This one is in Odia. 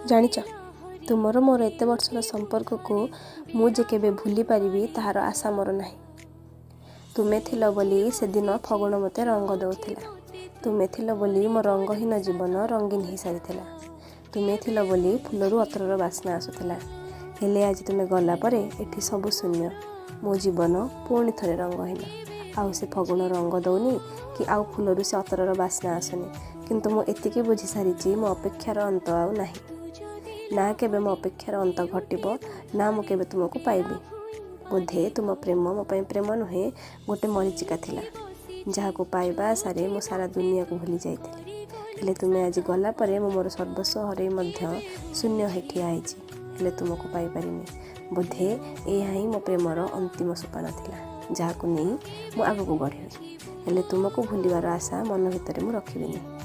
ଜାଣିଛ, ତୁମର ମୋର ଏତେ ବର୍ଷର ସମ୍ପର୍କକୁ ମୁଁ ଯେ କେବେ ଭୁଲି ପାରିବି, ତାହାର ଆଶା ମୋର ନାହିଁ। ତୁମେ ଥିଲ ବୋଲି ସେଦିନ ଫଗୁଣ ମୋତେ ରଙ୍ଗ ଦେଉଥିଲା। ତୁମେ ଥିଲ ବୋଲି ମୋ ରଙ୍ଗହୀନ ଜୀବନ ରଙ୍ଗୀନ ହେଇସାରିଥିଲା। ତୁମେ ଥିଲ ବୋଲି ଫୁଲରୁ ଅତରର ବାସ୍ନା ଆସୁଥିଲା। ହେଲେ ଆଜି ତୁମେ ଗଲା ପରେ ଏଠି ସବୁ ଶୂନ୍ୟ। ମୋ ଜୀବନ ପୁଣି ଥରେ ରଙ୍ଗହୀନ। ଆଉ ସେ ଫଗୁଣ ରଙ୍ଗ ଦେଉନି କି ଆଉ ଫୁଲରୁ ସେ ଅତରର ବାସ୍ନା ଆସୁନି। କିନ୍ତୁ ମୁଁ ଏତିକି ବୁଝି ସାରିଛି, ମୋ ଅପେକ୍ଷାର ଅନ୍ତ ଆଉ ନାହିଁ। ନା କେବେ ମୋ ଅପେକ୍ଷାର ଅନ୍ତ ଘଟିବ, ନା ମୁଁ କେବେ ତୁମକୁ ପାଇବି। ବୋଧେ ତୁମ ପ୍ରେମ ମୋ ପାଇଁ ପ୍ରେମ ନୁହେଁ, ଗୋଟେ ମରିଚିକା ଥିଲା, ଯାହାକୁ ପାଇବା ଆଶାରେ ମୁଁ ସାରା ଦୁନିଆକୁ ଭୁଲି ଯାଇଥିଲି। ହେଲେ ତୁମେ ଆଜି ଗଲା ପରେ ମୁଁ ମୋର ସର୍ବସ୍ୱ ହରେଇ ମଧ୍ୟ ଶୂନ୍ୟ ହୋଇ ଠିଆ ହେଇଛି, ହେଲେ ତୁମକୁ ପାଇପାରିନି। ବୋଧେ ଏହା ହିଁ ମୋ ପ୍ରେମର ଅନ୍ତିମ ସୋପାନ ଥିଲା, ଯାହାକୁ ନେଇ ମୁଁ ଆଗକୁ ବଢ଼ିବି। ହେଲେ ତୁମକୁ ଭୁଲିବାର ଆଶା ମନ ଭିତରେ ମୁଁ ରଖିବିନି।